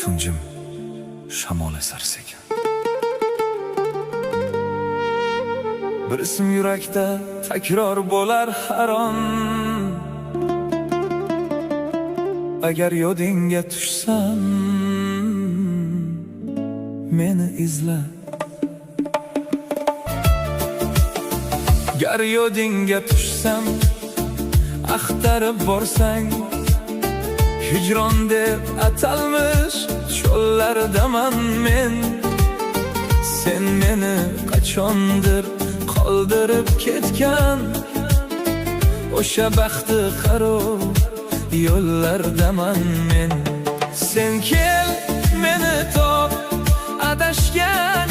Tun jim, shamol esar sekin. Bir ism yurakda takror bo'lar har on. Agar yodingga tushsam, meni izla. Gar yodingga tushsam, axtarib borsang, hijron deb atalmish cho'llardaman men. Sen meni qachondir qoldirib ketgan o'sha baxti xarob yo'llardaman men. Sen kel, meni top, adashgan